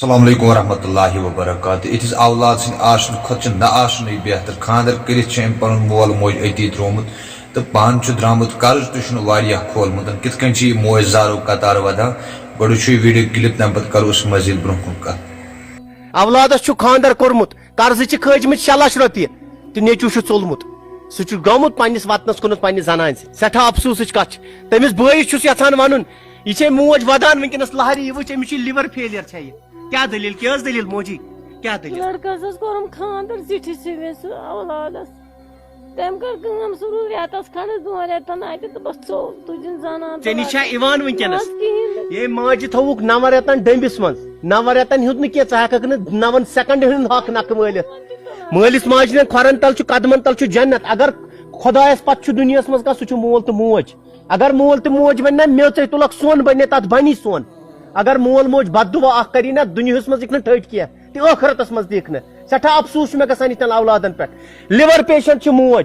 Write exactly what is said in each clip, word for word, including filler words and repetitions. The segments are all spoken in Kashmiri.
السلام علیکم ورحمۃ اللہ وبرکاتہ۔ یِتھِس اولاد سٕنٛدِ آسنہٕ کھۄتہٕ چھُ نہ آسنُے بہتر۔ خانٛدر کٔرِتھ چھُ أمۍ پنُن مول موج أتی ترٛوومُت تہٕ پانہٕ چھُ درٛامُت قرض تہِ چھُنہٕ واریاہ کھولمُت۔ کِتھ کٔنۍ چھِ یہِ موج زارو قطار ودان؟ گۄڈٕ وٕچھِو یہِ video clip، تَمہِ پتہٕ کرو أسۍ مزید برٛونٛہہ کُن کتھ۔ اولادس چھُ خانٛدر کوٚرمُت، قرضہٕ چھِ کھٲجمٕتۍ شےٚ لچھ رۄپیہِ تہٕ نیٚچوٗ چھُ ژوٚلمُت۔ سُہ چھُ گوٚمُت پننِس وطنس کُنتھ، پننہِ زنانہِ سۭتۍ۔ سٮ۪ٹھاہ افسوٗسٕچ کتھ چھِ۔ تٔمِس بٲیِس چھُس یژھان ونُن، یہِ چھے موج ودان وٕنکیٚنس لہرِ، یہِ وٕچھ، أمِس چھُ liver failure چھےٚ یہِ۔ کیٛاہ دٔلیٖل؟ کیٛاہ ٲس دٔلیٖل موجی؟ کیٛاہ دٔلیٖل؟ لڑکس اوس کوٚرمُت خانٛدر زِٹھِس سۭتۍ، سُہ اولادس۔ تٔمۍ کٔر کٲم، سُہ روٗد رٮ۪تس کھنٛڈس، دۄن رٮ۪تن اتہِ تہٕ بس ژوٚل، تُجِن زنان ژےٚ نِش چھا یِوان وٕنکیٚنس؟ نہ حظ، کِہیٖنۍ نہٕ۔ یے ماجہِ تھووُکھ نَون رٮ۪تن ڈٔمبِس منٛز، نَون رٮ۪تن ہیوٚت نہٕ کینٛہہ، ژٕ ہٮ۪ککھ نہٕ نَون سیکنڈ ہُنٛد حق نکھٕ وٲلِتھ۔ مٲلِس ماجہِ ہٕنٛدٮ۪ن کھۄرن تل چھُ، قدمن تل چھُ جنت۔ اگر خۄدایس پتہٕ چھُ دُنیاہس منٛز کانٛہہ، سُہ چھُ مول تہٕ موج۔ اگر مول تہٕ موج بنہِ نا میٚژے تُلکھ سۄن بنہِ، تتھ بنی سۄن۔ اگر مول موج بد دعا اکھ کری نا، دُنیاہس منٛز یِکھ نہٕ ٹھٔٹھۍ کینٛہہ تہِ ٲخرتس منٛز تہِ یِکھ نہٕ۔ سٮ۪ٹھاہ افسوٗس چھُ مےٚ گژھان یِتھٮ۪ن اولادن پٮ۪ٹھ۔ Liver patient چھِ موج۔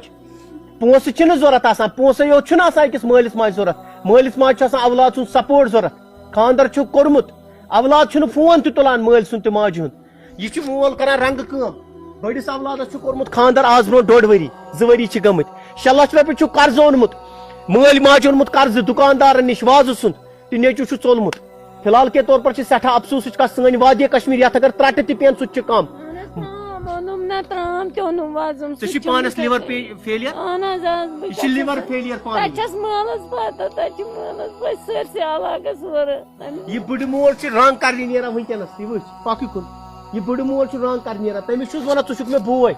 پونٛسہٕ چھِنہٕ ضوٚرتھ آسان، پونٛسَے یوت چھُنہٕ آسان أکِس مٲلِس ماجہِ ضوٚرتھ۔ مٲلِس ماجہِ چھُ آسان اولاد سُنٛد support ضوٚرتھ۔ خانٛدر چھُ کوٚرمُت، اولاد چھُنہٕ فون تہِ تُلان مٲلۍ سُنٛد تہٕ ماجہِ ہُنٛد۔ یہِ چھُ مول کران رنٛگہٕ کٲم۔ بٔڑِس اولادس چھُ کوٚرمُت خانٛدر آز برونٛہہ ڈوٚڈ ؤری، زٕ ؤری چھِ گٔمٕتۍ۔ شےٚ لچھ رۄپیہِ چھُ قرضہٕ اوٚنمُت، مٲلۍ ماجہِ اوٚنمُت قرضہٕ دُکاندارن نِش وازٕ سُنٛد۔ تہٕ نیٚچوٗ چھُ ژوٚلمُت۔ فی الحال کے طور پر چھِ سٮ۪ٹھاہ افسوٗسٕچ کتھ، سٲنۍ وادی کشمیر یتھ اگر ترٛٹہٕ تہِ پٮ۪ن، سُہ تہِ چھُ کم۔ اہن حظ، ترٛام اوٚنُم نہ، ترٛام تہِ اوٚنُم وۄزُم، ژےٚ سُہ چھُے چھُ پانس مےٚ liver تَتہِ۔ Fa-، failure؟ اہن حظ، اہن حظ، بہٕ یہِ چھِ چھَس liver failure پانہٕ۔ تَتہِ چھَس مٲلَس پَتہ، تَتہِ چھِ مٲلَس پَتہ سٲرسٕے علاقَس وَرٲے۔ یہِ بٕڈٕ مول چھُ رنٛگ کرنہِ نیران وٕنکیٚنَس، یہِ وٕچھ پَکُے کُن۔ یہِ بٕڈٕ مول چھُ رنٛگ کرنہِ نیران، تٔمِس چھُس وَنان، "ژٕ چھُکھ مےٚ بوے۔"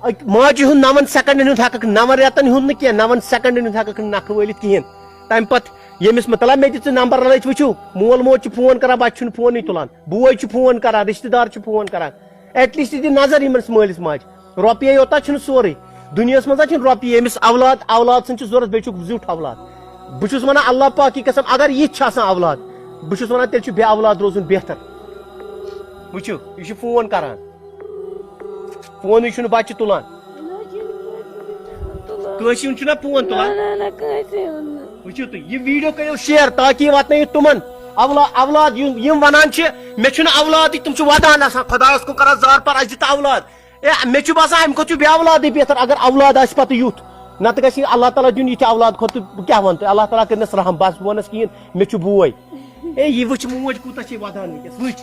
أکۍ ماجہِ ہُنٛد نَوَن سیکنڈن ہُنٛد ہٮ۪کَکھ، نَوَن رٮ۪تَن ہُنٛد نہٕ کینٛہہ، نَوَن سیکنڈن ہُنٛد ہٮ۪کَکھ نہٕ نَکھٕ وٲلِتھ کِہیٖنۍ۔ تَمہِ پَتہٕ ییٚمِس مطلب مےٚ دِ ژٕ نمبر رَلٲوِتھ وٕچھِو، مول موج چھُ فون کران، بَچہٕ چھُنہٕ فونٕے تُلان، بوے چھُ فون کران، رِشتہٕ دار چھُ فون کران، at least دِ نظر یِمَن مٲلِس ماجہِ۔ رۄپیے یوت چھُنہٕ سورُے۔ دُنیاہَس منٛز چھِنہٕ رۄپیہِ، ییٚمِس اولاد، اولاد سٕنٛز چھِ ضوٚرَتھ، بیٚیہِ چھُکھ زیُٹھ اولاد۔ بہٕ چھُس وَنان اللہ پاک کی قسم، اگر یِتھ چھِ آسان اولاد، بہٕ چھُس وَنان تیٚلہِ چھُ بے اولاد روزُن بہتر۔ وٕچھِو، یہِ چھُ فون کران۔ فونٕے چھُنہٕ بچہِ تُلان۔ کٲنٛسہِ ہُنٛد چھُنہ فون تُلان؟ نہ، نہ، نہ، کٲنٛسہِ ہُنٛد نہٕ۔ وٕچھِو تُہۍ، یہِ video کٔرِو share تاکہِ یہِ واتنٲیِو تِمن اولا-، اولاد یِم، یِم ونان چھِ، "مےٚ چھُنہٕ اولادٕے"، تِم چھِ ودان آسان، خۄدایس کُن کران زارپار، "اَسہِ دِ تہٕ اولاد۔" اے، مےٚ چھُ باسان، اَمہِ کھۄتہٕ چھُ بے اولادٕے بہتر، اگر اولاد آسہِ پتہٕ یُتھ۔ نتہٕ گژھِ اللہ تعالیٰ دیُن یِتھِ اولاد کھۄتہٕ، بہٕ کیٛاہ وَنہٕ تۄہہِ، اللہ تعالیٰ کٔرِنَس رحم، بس بہٕ وَنَس کِہیٖنۍ، مےٚ چھُ بوے۔ اے، یہِ وٕچھ موج کوٗتاہ چھے ودان وٕنکیٚس، وٕچھ۔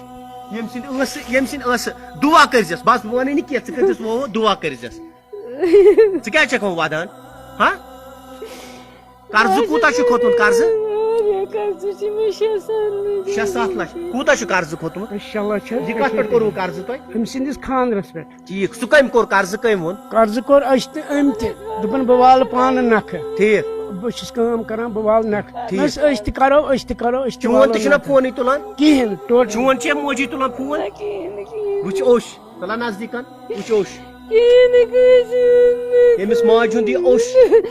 ییٚمہِ سٕنٛدِ ٲسہٕ، ییٚمہِ سٕنٛدِ ٲسہٕ، دُعا کٔرۍزٮ۪س، بس بہٕ وَنَے نہٕ کینٛہہ، ژٕ کٔرۍزٮ۪س وۄنۍ دُعا کٔرۍزٮ۪س۔ ژٕ کیٛازِ چھَکھ وۄنۍ ودان؟ ہا؟ قرضہٕ کوٗتاہ چھُ کھوٚتمُت، قرضہٕ؟ واریاہ قرضہٕ چھِ مےٚ، شےٚ ستھ لَچھ۔ شےٚ ستھ لَچھ۔ کوٗتاہ چھُ قرضہٕ کھوٚتمُت؟ شےٚ لَچھ حظ۔ یہِ کَتھ پٮ۪ٹھ کوٚروٕ قرضہٕ تۄہہِ؟ أمۍ سٕنٛدِس خانٛدرَس پٮ۪ٹھ۔ ٹھیٖک، سُہ کٔمۍ کوٚر قرضہٕ، کٔمۍ ووٚن؟ قرضہٕ کوٚر اَسہِ تہِ أمۍ تہِ۔ دوٚپُن، "بہٕ والہٕ پانہٕ نَکھٕ۔" ٹھیٖک۔ بہٕ چھُس کٲم کران، بہٕ والہٕ نَکھٕ۔ ٹھیٖک۔ بس أسۍ تہِ کرو، أسۍ تہِ کرو، أسۍ تہِ چون والو تہِ چھُنہ نَکھٕ۔ فونٕے تُلان؟ کِہیٖنۍ، ٹوٹل۔ چون چھے موجی تُلان فون؟ نہ، کِہیٖنۍ نہٕ، کِہیٖنۍ۔ وٕچھ اوٚش، تُلان نزدیٖکن، وٕچھ اوٚش۔ کِہیٖنۍ نہٕ، کٲنٛسہِ ہُنٛد نہٕ۔ ییٚمِس ماجہِ ہُنٛد یہِ اوٚش،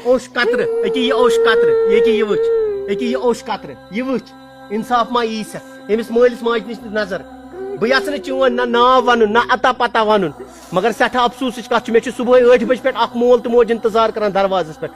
اوٚش قطرٕ، أکہِ یہِ اوٚش قطرٕ، یہِ أکہِ یہِ وٕچھ، أکہِ یہِ اوٚش قطرٕ، یہِ وٕچھ۔ انصاف ما یی ژےٚ؟ أمِس مٲلِس ماجہِ نِش نظر۔ بہٕ یژھٕ نہٕ چون نہ ناو ونُن، نہ اتا پتا ونُن، مگر سٮ۪ٹھاہ افسوسٕچ کتھ چھِ، مےٚ چھُ صبحٲے ٲٹھِ بجہِ پٮ۪ٹھ اکھ مول تہٕ موج انتظار کران دروازس پٮ۪ٹھ۔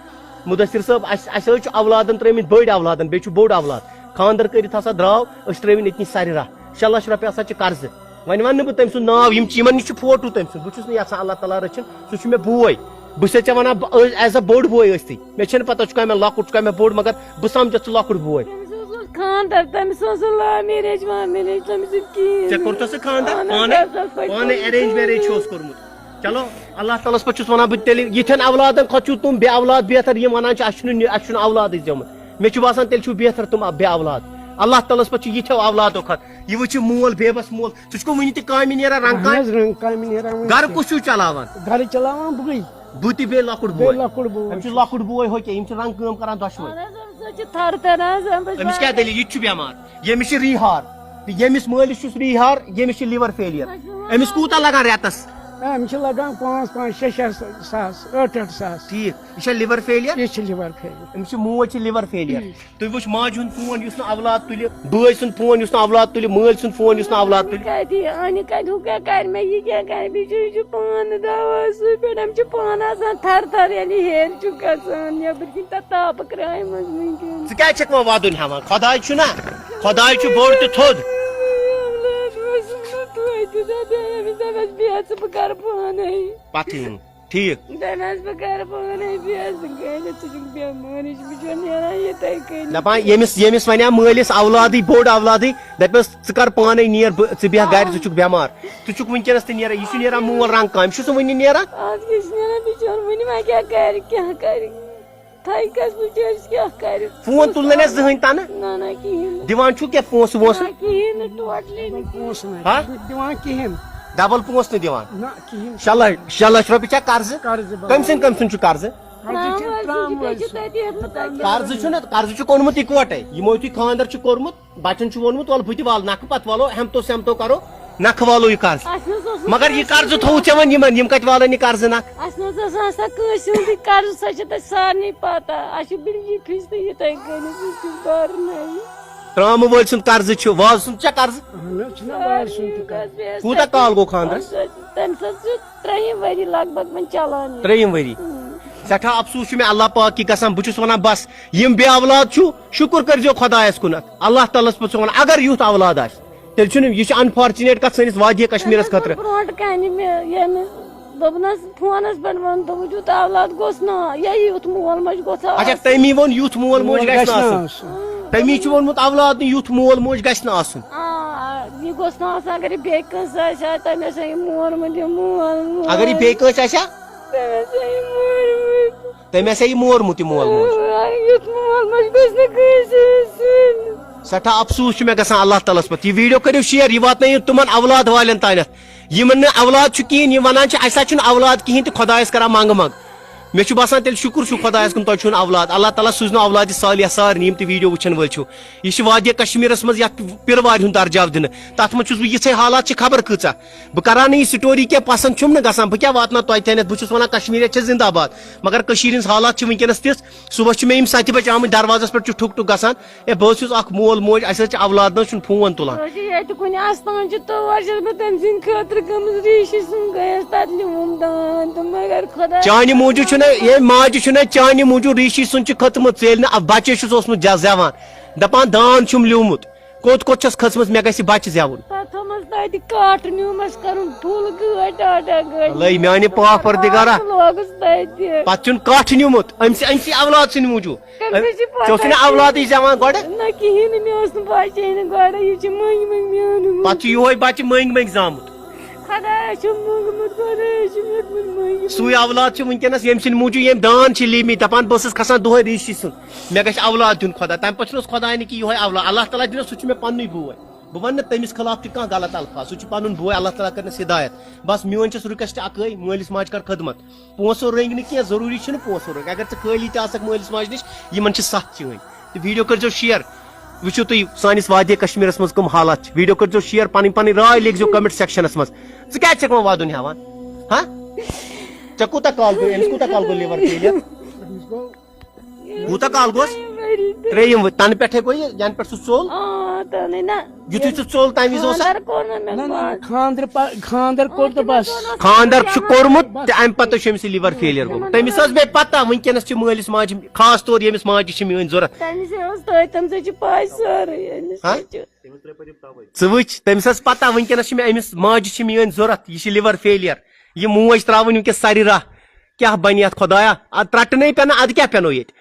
مدثر صٲب، اسہِ، اسہِ حظ چھُ اولادن ترٲومٕتۍ بٔڑۍ اولادن، بیٚیہِ چھُ بوٚڑ اولاد۔ خانٛدر کٔرِتھ ہسا درٛاو، أسۍ چھِ ترٲوٕنۍ أتنی سرِ راہ۔ شےٚ لچھ رۄپیہِ ہسا چھِ قرضہٕ۔ وۄنۍ ونہٕ نہٕ بہٕ تٔمۍ سُنٛد ناو، یِم چھِ، یِمن نِش چھُ فوٹو تٔمۍ سُنٛد، بہٕ چھُس نہٕ یژھان اللہ تعالیٰ رٔچھِنۍ، سُہ چھُ مےٚ بوے۔ بہٕ چھُسے ژےٚ ونان، بہٕ، as a بوٚڑ بوے ٲسۍ تھٕے۔ مےٚ چھَنہٕ پتہ، ژٕ چھُکھ مےٚ لۄکُٹ، ژٕ چھُکھ مےٚ بوٚڑ، مگر بہٕ سمجھَتھ ژٕ لۄکُٹ بوے۔ تٔمِس اوس نہٕ خانٛدر، تٔمِس اوس نہٕ love marriage، وو marriage، تٔمِس سۭتۍ کِہیٖنۍ ژےٚ نہٕ۔ کوٚرتھا سُہ خانٛدر؟ اہن حظ، پانہٕ؟ اَسہِ اوس پانہٕ پٔتمہِ arrange marriage چھُ اوس کوٚرمُت۔ چلو، اللہ تعالیٰ ہَس پٮ۪ٹھ چھُس وَنان بہٕ، تیٚلہِ یِتھٮ۪ن اولادَن کھۄتہٕ چھُو تُم بے اولاد بہتر، یِم وَنان چھِ، "اَسہِ چھُنہٕ نہِ-، اَسہِ چھُنہٕ اولادٕے زیومُت۔" مےٚ چھُ باسان، تیٚلہِ چھُو بہتر تِم بے اولاد۔ اللہ تعالیٰ ہَس پٮ۪ٹھ چھُ یِتھٮ۪و اولادو کھۄتہٕ۔ یہِ وٕچھِ مول بے بَس مول، ژٕ چھُکھ وٕنہِ تہِ کامہِ نیران، رنٛگ اہن کامہِ؟ حظ، رنٛگ کامہِ نیران وٕنہِ گَرٕ تہِ۔ کُس چھُو چلاوان؟ گَرٕ چلاوان بٕے۔ بہٕ تہِ بیٚیہِ لۄکُٹ بیٚیہِ بوے۔ لۄکُٹ بوے أمِس چھُ چھُس۔ لۄکُٹ بوے، ہۄ کیٛاہ، یِم چھِ رنٛگ کٲم کران دۄشوے۔ اہن حظ، أمِس حظ چھِ تھر تھر حظ، أمِس أمِس کیٛاہ واریاہ۔ دٔلیٖل؟ یہِ تہِ چھُ بٮ۪مار۔ ییٚمِس چھِ ریٖہار، تہٕ ییٚمِس مٲلِس چھُس ریٖہار، ییٚمِس چھِ liver failure۔ أمِس کوٗتاہ لگان رٮ۪تس؟ ہے، أمِس چھِ لگان پانٛژھ، پانٛژھ، شےٚ، شےٚ ساس، ٲٹھ، ٲٹھ ساس۔ ٹھیٖک، یہِ چھا liver failure؟ یہِ چھِ liver failure۔ أمِس چھِ موج چھِ liver failure۔ ٹھیٖک۔ تُہۍ وٕچھ ماجہِ ہُنٛد فون یُس نہٕ اولاد تُلہِ، بٲے سُنٛد فون یُس نہٕ اولاد تُلہِ، مٲلۍ سُنٛد فون یُس نہٕ اولاد تُلہِ۔ کَتہِ یہِ اَنہِ کَتہِ، ہُہ کیٛاہ کَرِ مےٚ، یہِ کیٛاہ کَرِ؟ بیٚیہِ چھُ، یہِ چھُ پانہٕ دَوا سُے پٮ۪ٹھ، أمۍ چھِ پانہٕ آسان تھَر تھَر، ییٚلہِ ہیٚرِ چھُ گژھان، نٮ۪بٕرۍ کِنۍ تَتھ تاپہٕ کرٛاے منٛز وٕنکٮ۪ن۔ ژٕ کیٛازِ چھَکھ وۄنۍ وَدُن ہٮ۪وان؟ خۄداے چھُنہ، خۄداے چھُ بوٚڑ تہٕ تھوٚد۔ ژےٚ بیٚیہِ ییٚمِس دَپٮ۪س بیٚہہ ژٕ، بہٕ کَرٕ پانَے۔ پَتہٕ یِم۔ ٹھیٖک۔ دَپٮ۪س بہٕ کَرٕ پانَے بیٚہہ ژٕ، گٔے نہٕ، ژٕ چھُکھ بٮ۪مٲرۍ، یہِ چھُ بِچور نیران یِتھَے کٔنۍ۔ دَپان ییٚمِس، ییٚمِس وَنیٛا مٲلِس اولادٕے، بوٚڑ اولادٕے، دَپٮ۪س ژٕ کَر پانَے نیر، بہٕ، ژٕ بیٚہہ گَرِ، ژٕ چھُکھ بٮ۪مار۔ ژٕ چھُکھ وٕنکیٚنَس تہِ نیران، یہِ چھُ نیران مول رنٛگ کامہِ، یہِ چھُ سُہ وٕنہِ نیران۔ اَتھ کیٛاہ چھُ نیران بِچور، وٕنہِ وۄنۍ کیٛاہ کَرِ، کیٛاہ کَرِ؟ تھایہِ کَس بِچٲرِس کیٛاہ کَرِ؟ فون تُل نہٕ مےٚ زٕہٕنۍ تَنہٕ۔ نہ، نہ، کِہیٖنۍ نہٕ۔ دِوان چھُو کیٛاہ پونٛسہٕ وونٛسہٕ؟ نہ، کِہیٖنۍ نہٕ، ٹوٹلی نہٕ کِہیٖنۍ۔ پونٛسہٕ نہ ہا؟ دِوان کِہیٖنۍ۔ ڈبل پونٛسہٕ نہٕ دِوان؟ نہ، کِہیٖنۍ۔ شےٚ لَچھ، شےٚ لَچھ رۄپیہِ چھا قرضہٕ؟ قرضہٕ بَنان۔ کٔمۍ سٕنٛدۍ، کٔمۍ سٕنٛدۍ چھُ قرضہٕ؟ قرضہٕ چھِ ترٛامہٕ وٲلۍ سُنٛد۔ قرضہٕ چھُنہٕ، قرضہٕ چھُ کوٚنمُت اِکوَٹَے۔ یِمو یُتھُے خانٛدر چھُ کوٚرمُت، بَچَن چھُ ووٚنمُت، وَلہٕ بہٕ تہِ والہٕ نَکھٕ، پَتہٕ والو ہٮ۪متو سٮ۪متو کَرو۔ نکھٕ والو یہِ قرض۔ اَسہِ نہ حظ اوس نہٕ مگر یہِ کٲنٛسہِ قرضہٕ تھوٚوُتھ ژےٚ وۄنۍ یِمن، یِم کتہِ والن یہِ قرضہٕ نکھ؟ اَسہِ نہ حظ ٲس نہٕ آسان کٲنٛسہِ ہُنٛدُے قرض، سۄ چھِ تۄہہِ سارنٕے پتہ۔ اَسہِ چھُ بِلجی فِس تہٕ یِتھَے کٔنۍ، یہِ چھُ بَرنَے۔ ترامہٕ وٲلۍ سُنٛد قرضہٕ چھُ، وازٕ سُنٛد چھا قرضہٕ؟ اہن حظ، چھُنہ وارِ سُنٛد تہِ قرض۔ بیٚیہِ ٲس کوٗتاہ تَتہِ کال گوٚو خانٛدرس؟ تَمہِ ساتہٕ چھُ ترٛیٚیِم ؤری لگ بگ وۄنۍ چلان یہِ۔ ترٛیٚیِم ؤری۔ اۭں۔ سٮ۪ٹھاہ افسوٗس چھُ مےٚ اللہ پاک کہِ گژھان، بہٕ چھُس وَنان بس، یِم بے اولاد چھُ، شُکُر کٔرۍزیو خۄدایَس کُنَتھ، اللہ تعالیٰ ہَس پَتہٕ چھُ وَنان، اگر یُتھ اولاد آسہِ۔ تیٚلہِ چھُنہٕ، یہِ چھِ unfortunate کَتھ سٲنِس وادی کشمیٖرَس خٲطرٕ۔ برونٛٹھ کَنہِ مےٚ ییٚمِس دوٚپنَس فونَس پٮ۪ٹھ ووٚن، دوٚپُن، "یُتھ اولاد گوٚژھ نہٕ آ-، یا یُتھ مول موج گوٚژھ آ-، اچھا، آسُن۔" تٔمی ووٚن، "یُتھ مول موج مول گژھِ نہٕ گژھِ نہٕ آسُن۔" آسُن۔ تٔمی چھُ ووٚنمُت، اولاد نہٕ یُتھ مول موج گژھِ نہٕ آسُن۔ آ، آ، یہِ گوٚژھ نہٕ آسُن، اگر یہِ بیٚیہِ کٲنٛسہِ آسہِ ہا، تٔمۍ آسہِ ہا یہِ مورمُت، یہِ مول موج۔ اگر یہِ بیٚیہِ کٲنٛسہِ آسہِ ہا؟ تٔمۍ آسہِ ہا یہِ مورمُت۔ تٔمۍ آسہِ ہا یہِ مورمُت، یہِ مول موج۔ آ، یُتھ مول موج گژھِ نہٕ کٲنٛسہِ آسُن۔ سٮ۪ٹھاہ افسوٗس چھُ مےٚ گژھان اللہ تعالیٰ ہَس پٮ۪ٹھ۔ یہِ video کٔرِو share، یہِ واتنٲیِو تِمن اولاد والٮ۪ن تانٮ۪تھ۔ یِمن نہٕ اولاد چھُ کِہیٖنۍ، یِم وَنان چھِ، "اَسہِ ہا چھُنہٕ اولاد کِہیٖنۍ تہٕ خۄدایَس کَران منٛگہٕ منٛگ۔" مےٚ چھُ باسان، تیٚلہِ شُکُر چھُ خۄدایَس کُن، تۄہہِ چھُو نہٕ اولاد۔ اللہ تعالیٰ سوٗزنو اولادِ صالحہ سارنٕے، یِم تہِ video وٕچھَن وٲلۍ چھِو۔ یہِ چھِ وادی کشمیٖرَس منٛز یَتھ پِرٕ وارِ ہُنٛد درجاو دِنہٕ۔ تَتھ منٛز چھُس بہٕ، یِژھے حالات چھِ خبر کۭژاہ۔ بہٕ کَرٕ ہا نہٕ یہِ story کینٛہہ، پَسنٛد چھُم نہٕ گژھان۔ بہٕ کیٛاہ واتناو تۄہہِ تانٮ۪تھ؟ بہٕ چھُس وَنان، کشمیٖریت چھےٚ زِندہ باد۔ مگر کٔشیٖرِ ہِنٛز حالات چھِ وٕنکیٚنَس تِژھ، صُبحَس چھِ مےٚ یِم سَتہِ بَجہِ آمٕتۍ، دروازَس پٮ۪ٹھ چھُ ٹھُک ٹھُک گژھان۔ ہے، بہٕ حظ چھُس اکھ مول موج، اَسہِ حظ چھِ اولاد نہ حظ چھُنہٕ فون تُلان۔ سۄ چھِ ییٚتہِ کُنہِ آستان چھِ، تور چھَس بہٕ تٔمۍ سٕنٛدِ خٲطرٕ گٔمٕژ، ریٖشی سُنٛد گٔیَس تَتہِ لیوٗم دان تہٕ مگر خۄدایا چانہِ موٗجوٗب چھُنہ، ییٚمہِ ماجہِ چھُنہ چانہِ موٗجوٗب ریٖشی سُنٛد چھُ کھٔژمٕژ، ژٕ ییٚلہِ نہٕ بَچے چھُس اوسمُت جا-، زٮ۪وان، دَپان دان چھُم لیوٗمُت، کوٚت کوٚت چھَس کھٔژمٕژ، مےٚ گژھِ بَچہِ زٮ۪وُن۔ پَتہٕ تھوٚمَس تَتہِ کَٹھ، نیوٗمَس کَرُن full گٲڑۍ، ٹاٹا گٲڑۍ۔ لَے میٛانہِ پاک پَردِگارا۔ لوگُس تَتہِ۔ پَتہٕ چھُن کَٹھ نیوٗمُت أمۍ سٕے، أمۍ سٕے اولاد سٕنٛدِ موٗجوٗب۔ تٔمِس چھِ پتہ ژےٚ اوسُے نہٕ اولادٕے زٮ۪وان گۄڈٕ؟ نہ کِہیٖنۍ نہٕ، مےٚ اوس نہٕ پَتہٕے نہٕ گۄڈٕ، یہِ چھِ مٔنٛگۍ مٔنٛگۍ میٛانہِ موٗجوٗب۔ پَتہٕ چھُ یِہوٚے بَچہٕ مٔنٛگۍ مٔنٛگۍ زامُت۔ خۄدایا چھُم موٚنگمُت، خۄدایا چھُم ہیوٚتمُت مٔنٛگِتھ۔ سُے اولاد چھُ وٕنکیٚنَس، ییٚمہِ سٕنٛدِ موٗجوٗب ییٚمۍ دان چھِ لیمٕتۍ، دَپان بہٕ ٲسٕس کھسان دۄہَے ریٖشی سُنٛد، مےٚ گژھِ اولاد دیُن خۄدا۔ تَمہِ پَتہٕ چھُنہٕ اوس خۄداے نہٕ کہِ یِہوٚے اولاد، اللہ تعالیٰ دِنَس، سُہ چھُ مےٚ پَننُے بوے۔ بہٕ وَنہٕ نہٕ تٔمِس خلاف تہِ کانٛہہ غلط الفاظ، سُہ چھُ پَنُن بوے، اللہ تعالیٰ کٔرنَس ہدایت۔ بس میون چھُس request اَکٲے، مٲلِس ماجہِ کر خدمت۔ پونٛسو رٔنٛگۍ نہٕ کینٛہہ، ضروٗری چھُنہٕ پونٛسو رٔنٛگۍ۔ اگر ژٕ خٲلی تہِ آسکھ مٲلِس ماجہِ نِش، یِمن چھِ ستھ چٲنۍ۔ تہٕ video کٔرۍزیو share۔ وٕچھِو تُہۍ سٲنِس وادی کشمیٖرس منٛز کٕم حالات چھِ۔ Video کٔرۍزیو share، پنٕنۍ پنٕنۍ راے لیکھزیو comment sectionس منٛز۔ ژٕ کیٛازِ چھَکھ وۄنۍ ودُن ہٮ۪وان؟ ہا؟ ژےٚ کوٗتاہ کال گوٚو؟ أمِس کوٗتاہ کال گوٚو liver failure؟ أمِس گوٚو کوٗتاہ کال گوٚس؟ ترٛیٚیِم ؤری۔ ترٛیٚیِم ؤ-، تَنہٕ پٮ۪ٹھَے گوٚو یہِ، یَنہٕ پٮ۪ٹھ سُہ ژوٚل؟ آ، تَنہٕ نہ۔ یُتھُے سُہ ژوٚل، تَمہِ وِزِ اوسا؟ خانٛدر کوٚر نہٕ مےٚ نہ، نہ، نہ، پانہٕ۔ خانٛدر پا-، خانٛدر کوٚر تہٕ بس۔ خانٛدر چھُ کوٚرمُت تہٕ اَمہِ پَتہٕ چھُ أمِس یہِ liver failure گوٚمُت۔ تٔمِس ٲس بیٚیہِ پَتہ، وٕنکیٚنَس چھِ مٲلِس ماجہِ، خاص طور ییٚمِس ماجہِ چھِ میٛٲنۍ ضوٚرَتھ۔ تٔمِس ٲس تٔتھۍ، تٔمۍ سۭتۍ چھِ پَے سٲرٕے أمِس ہا؟ سۭتۍ چھِ۔ ژٕ وٕچھ، تٔمِس ٲس پَتہ، وٕنکیٚنَس چھِ مےٚ أمِس ماجہِ چھِ میٛٲنۍ ضوٚرَتھ، یہِ چھِ liver failure۔ یہِ موج ترٛاوٕنۍ وٕنکیٚس سَرِ راہ۔ کیٛاہ بَنہِ یَتھ خۄدایا؟ اَدٕ ترٛٹہٕ نے پٮ۪نہٕ، اَدٕ کیٛاہ پٮ۪نو ییٚتہِ؟